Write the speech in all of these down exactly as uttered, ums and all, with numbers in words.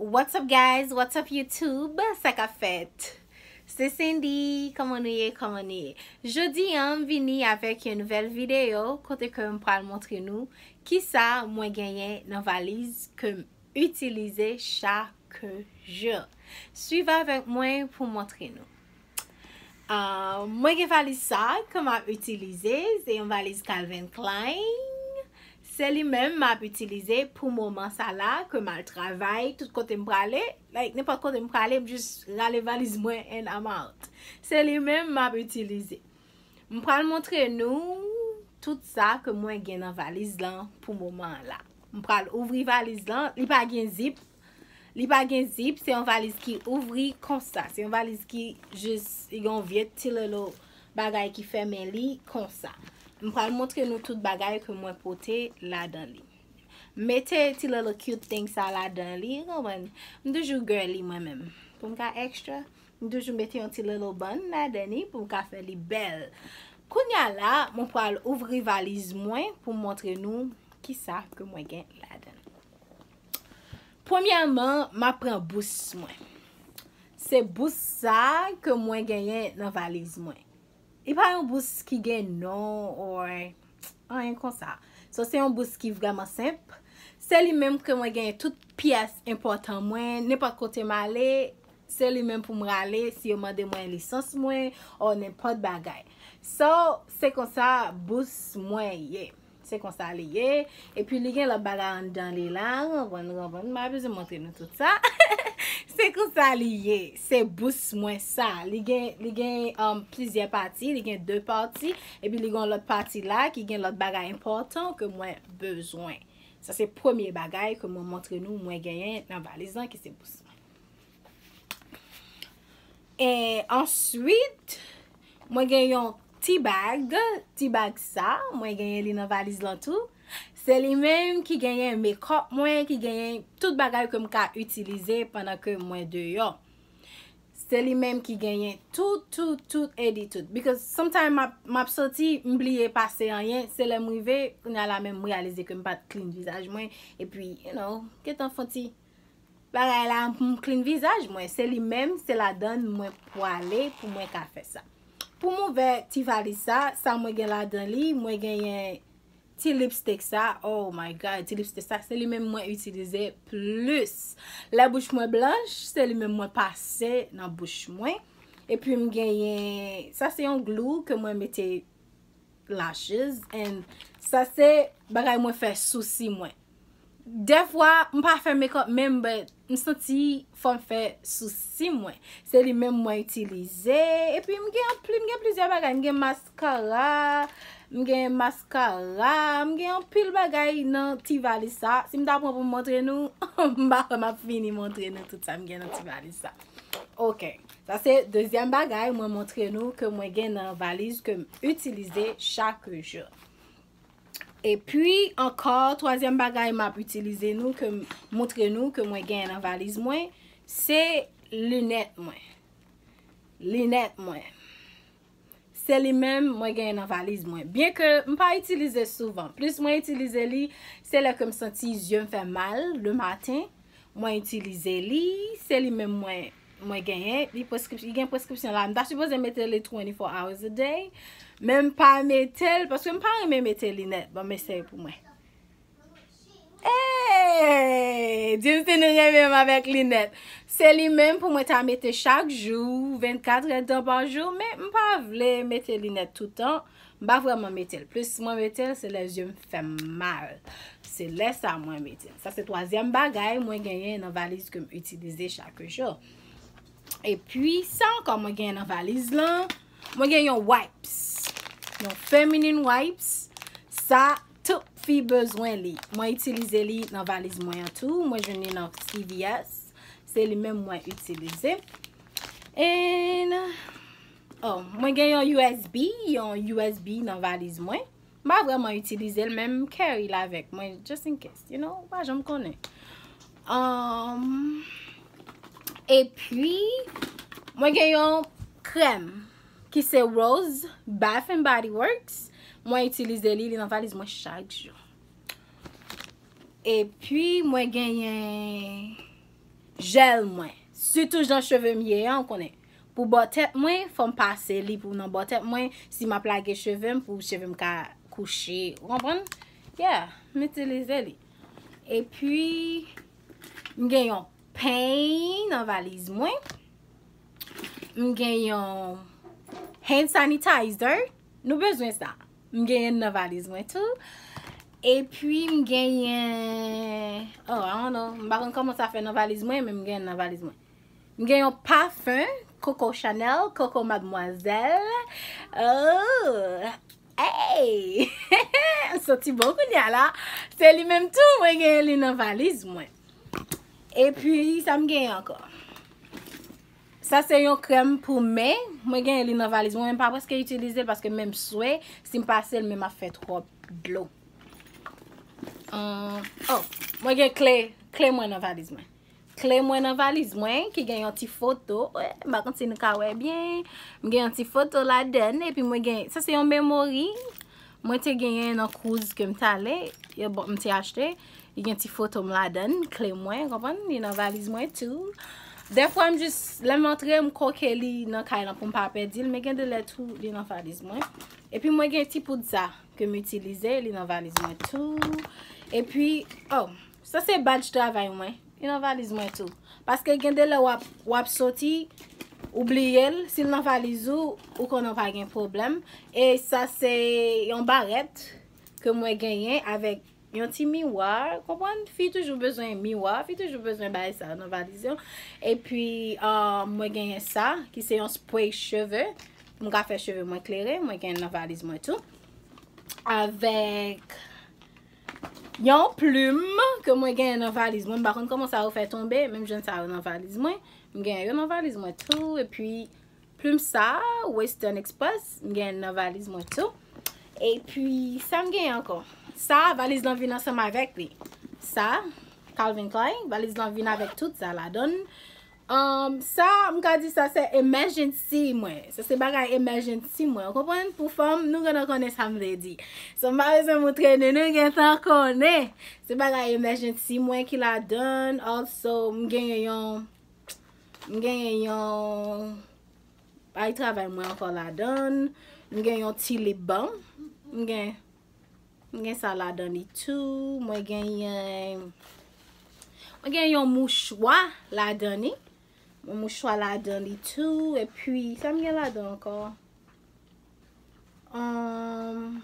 What's up, guys? What's up, YouTube? Sa k ap fèt? Se Cindy, kòman nou ye? Kòman nou ye? Jodi a, m vini avèk yon nouvèl videyo kote ke m pral montre nou kisa mwen genyen nan valiz ke m itilize chak jou. Swiv avèk mwen pou m montre nou. Ah, mwen gen valiz sa ke m ap itilize, se yon valiz Calvin Klein. Se li menm m ap itilize pou moman sa la ke m al travay, tout kote m prale, like, nenpòt kote m prale, m jis rale valiz mwen and I'm out. Se li menm m ap itilize. M pral montre nou tout sa ke mwen gen nan valiz lan pou moman an la. M pral ouvri valiz lan, li pa gen zip. Li pa gen zip, se yon valiz ki ouvri konsa. Se yon valiz ki jis, li gen yon vye ti lelo bagay ki fèmen li konsa. M pral montre nou tout bagay ke mwen pote ladan li. M mete ti lelo cute thing sa ladan li, ou konprann? M toujou girly mwen menm. Pou m ka extra, m toujou mete yon ti lelo bann ladan li pou m ka fè li bèl. Kounya la, mwen pral ouvri valiz mwen pou m montre nou kisa ke mwen gen ladan. Premyèman, m ap pran bous mwen. Se bous sa ke mwen genyen nan valiz mwen. Li pa yon bous ki gen non or anyen konsa. So, se yon bous ki vrèman senp. Se li menm ke mwen genyen tout pyès enpòtan mwen, nenpòt kote m ale, se li menm pou m rale, si yo mande mwen lisans mwen, or nenpòt bagay. So, se konsa bous mwen ye. Se konsa li ye. Epi li gen lòt bagay anndan li la. Ranprann, ranprann. M pa bezwen montre nou tout sa. Se konsa li ye. Se bous mwen sa. Li gen, li gen um, plizyè pati. Li gen de pati. Epi li gen lòt pati la ki gen lòt bagay enpòtan ke mwen bezwen. Sa se premye bagay ke mwen montre nou mwen genyen nan valiz lan ki se bous mwen. E answit, mwen gen yon ti bag. Ti bag sa, mwen genyen li nan valiz lan tou. Se li menm ki genyen makeup mwen, ki genyen tout bagay ke m ka itilize pandan ke mwen deyò. Se li menm ki genyen tout, tout, tout, e di tout. Because sometimes m ap, m ap soti, m bliye pase anyen, se lè m rive, kounya la menm m reyalize ke m pa t clean vizaj mwen, epi, you know, gentan fon ti bagay la pou m clean vizaj mwen. Se li menm, se ladann mwen pwale pou mwen ka fè sa. Pou m ouvè ti valiz sa, sa mwen gen ladan li, mwen genyen ti lipstick sa. Oh my God, ti lipstick sa, se li menm mwen itilize plis. Lè bouch mwen blanch, se li menm mwen pase nan bouch mwen. Epi m genyen, sa se yon glue ke mwen mete lashes, and sa se bagay mwen fè sou si mwen. Dèfwa, m pa fè makeup menm, but m santi fò m fè sou si mwen. Se li menm mwen itilize. Epi m gen anpil, m gen plizyè bagay. M gen maskara, m gen maskara, m gen anpil bagay nan ti valiz sa. Si m ta pran pou m montre nou, m pa kwè m ap fini montre nou tout sa m gen nan ti valiz sa. Ok. Sa se dezyèm bagay mwen montre nou ke mwen gen nan valiz ke m itilize chak jou. Epi ankò, twazyèm bagay m ap itilize nou, ke m montre nou ke mwen gen nan valiz mwen, se linèt mwen. Linèt mwen. Se li menm mwen gen nan valiz mwen. Byen ke m pa itilize souvan. Plis mwen itilize li, se lè ke m santi zye m fè mal le maten. Mwen itilize li, se li menm mwen, mwen genyen. Li preskrip-, li gen preskripsyon la. M ta sipoze mete li twenty-four hours a day. Men m pa mete l, paske m pa renmen mete linèt. Bon, m eseye pou mwen. Hey! Di m si nou renmen m avèk linèt. Se li menm pou mwen ta mete chak jou, vennkat èdtan pa jou, men m pa vle mete linèt toutan. M pa vrèman mete l. Plis mwen mete l, se lè zye m fè m mal. Se lè sa mwen mete l. Sa se twazyèm bagay mwen genyen nan valiz ke m itilize chak jou. Epi, sa ankò mwen genyen nan valiz lan, mwen gen yon wipes. Yon feminine wipes. Sa, tout fi bezwen li. Mwen itilize li nan valiz mwen an tou. Mwen jwenn li nan C V S. Se li menm mwen itilize. And, oh, mwen gen yon U S B, yon U S B nan valiz mwen. M pa vrèman itilize l, men m carry l avèk mwen, just in case, you know, ou pa janm konnen. Um, epi, mwen gen yon krèm ki se Rose, Bath and Body Works. Mwen itilize li, li nan valiz mwen chak jou. Epi, mwen genyen, jèl mwen. Sitou jan cheve m ye an, ou konnen. Pou bò tèt mwen, fò m pase li pou nan bò tèt mwen, si m ap lage cheve m, pou cheve m ka kouche. Ou konprann? Yeah, m itilize li. Epi, m gen yon peny nan valiz mwen. M gen yon hand sanitizer. Nou bezwen sa. M genyen nan valiz mwen tou. Epi m genyen, oh, I don't know. M pa konn kòman sa fè nan valiz mwen, men m genyen nan valiz mwen. M gen yon pafen, Coco Chanel, Coco Mademoiselle. Oh, hey! M santi bon kounye a la. Se li menm tou, mwen genyen li nan valiz mwen. Epi, sa m genyen ankò? Sa se yon krèm pou men. Mwen genyen li nan valiz mwen, men m pa prèske itilize l paske men m swe, si m pase l, men m ap fè twòp dlo. Ahn, oh, mwen gen kle, kle mwen nan valiz mwen. Kle mwen nan valiz mwen, ki gen yon ti foto. Eh, m pa konn si nou ka wè byen. M gen yon ti foto ladan l, epi mwen gen, sa se yon memori. Mwen te genyen nan cruise ke m t ale, yo ban m te achte. Li gen ti foto m ladan l, kle mwen, konprann? Li nan valiz mwen tou. Dèfwa m jis, lè m antre, m koke li nan kay lan pou m pa pèdi l, men gen de lè tou, li nan valiz mwen. Epi mwen gen ti poud sa ke m itilize, li nan valiz mwen tou. Epi, oh, sa se badj travay mwen. Li nan valiz mwen tou. Paske gen de lè w ap, w ap soti, ou bliye l, si l nan valiz ou, ou konnen w pa gen pwoblèm. E sa se yon barèt ke mwen genyen avèk yon ti miwa, konprann? Fi toujou bezwen miwa, fi toujou bezwen bagay sa nan valiz yo. Epi, ah, mwen genyen sa, ki se yon spray cheve. M ka fè cheve mwen klere, mwen genyen nan valiz mwen tou. Avèk yon plim ke mwen genyen nan valiz mwen. M pa konn kòman sa yo fè tonbe, menm jan sa yo nan valiz mwen. M genyen yo nan valiz mwen tou. Epi, plim sa, Western Express, m genyen nan valiz mwen tou. Epi, sa m genyen ankò? Sa, valiz lan vin ansanm avèk li. Sa, Calvin Klein, valiz lan vin avèk tout sa ladan l. Um, sa, m ka di sa se emergency mwen. Sa se bagay emergency mwen. Ou konprann? Pou fanm, nou gentan konnen sa m vle di. So, m pa bezwen moutre nou, nou gentan konnen. Se bagay emergency mwen ki ladan l. Also, m genyen yon, m genyen yon bagay travay mwen ankò ladan l. M gen yon ti lip balm. M gen M gen sa ladan li tou. Mwen genyen, mwen gen yon mouchwa ladan li. Yon mouchwa ladan li tou. Epi, sa m gen ladan ankò? Ahn,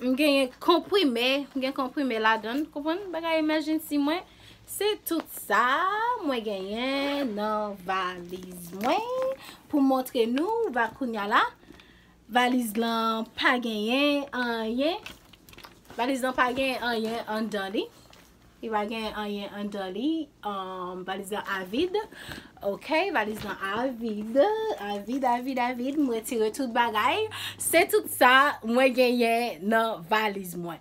m genyen konprime. M gen konprime ladan. Konprann? Bagay emergency mwen. Se tout sa mwen genyen nan valiz mwen. Pou montre nou, va kounye a la. Valiz lan pa genyen anyen. Valiz lan pa genyen anyen anndan li. Li pa genyen anyen anndan li. Um, valiz lan avid. Ok, valiz lan avid. Avid, avid, avid. M retire tout bagay. Se tout sa mwen genyen nan valiz mwen.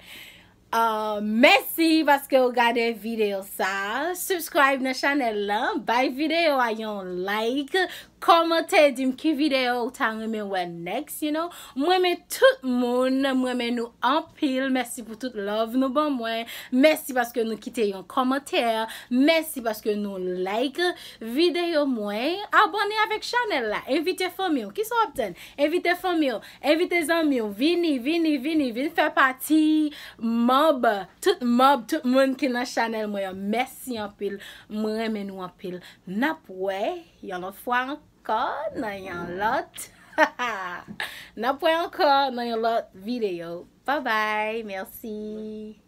Uh, mèsi paske w gade videyo sa. Subscribe nan chanèl lan. Bay videyo a yon like. Kòmante, di m ki videyo ou ta renmen wè next, you know. M renmen tout moun, m renmen nou anpil. Mèsi pou tout love nou ban mwen. Mèsi paske nou kite yon kòmantè. Mèsi paske nou like videyo mwen. Abòne avèk chanèl la. Envite fanmi w. Kisa w ap tann? Envite fanmi w. Envite zanmi w. Vini, vini, vini. Vin fè pati manb. Tout manb, tout moun ki nan chanèl mwen an. Mèsi anpil. M renmen nou anpil. N ap wè yon lòt fwa ankò nan yon lòt. N ap wè ankò nan yon lòt videyo. Bye bye. Mèsi.